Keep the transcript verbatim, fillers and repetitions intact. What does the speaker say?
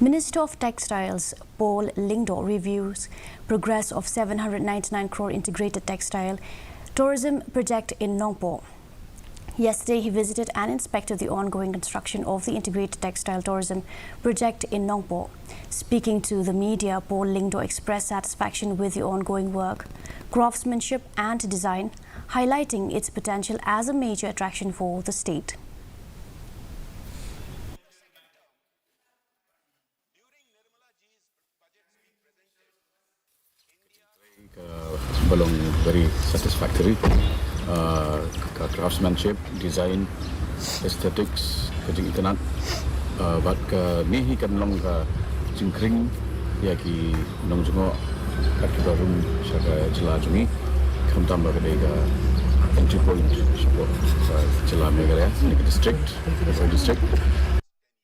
Minister of Textiles Paul Lyngdoh reviews progress of seven hundred ninety-nine crore integrated textile tourism project in Nongpoh. Yesterday, he visited and inspected the ongoing construction of the integrated textile tourism project in Nongpoh. Speaking to the media, Paul Lyngdoh expressed satisfaction with the ongoing work, craftsmanship and design, highlighting its potential as a major attraction for the state. Ka ba long very satisfactory. Uh, ka craftsmanship, design, aesthetics, ka jingitynnad, uh, bad kane hi kan long ka jingkhring ïa ki nongjngoh bad ki briew sha ka jylla jong ngi. Khamtam ba ka dei ka entry point shapoh ka jylla Meghalaya, ne ka district, ka district.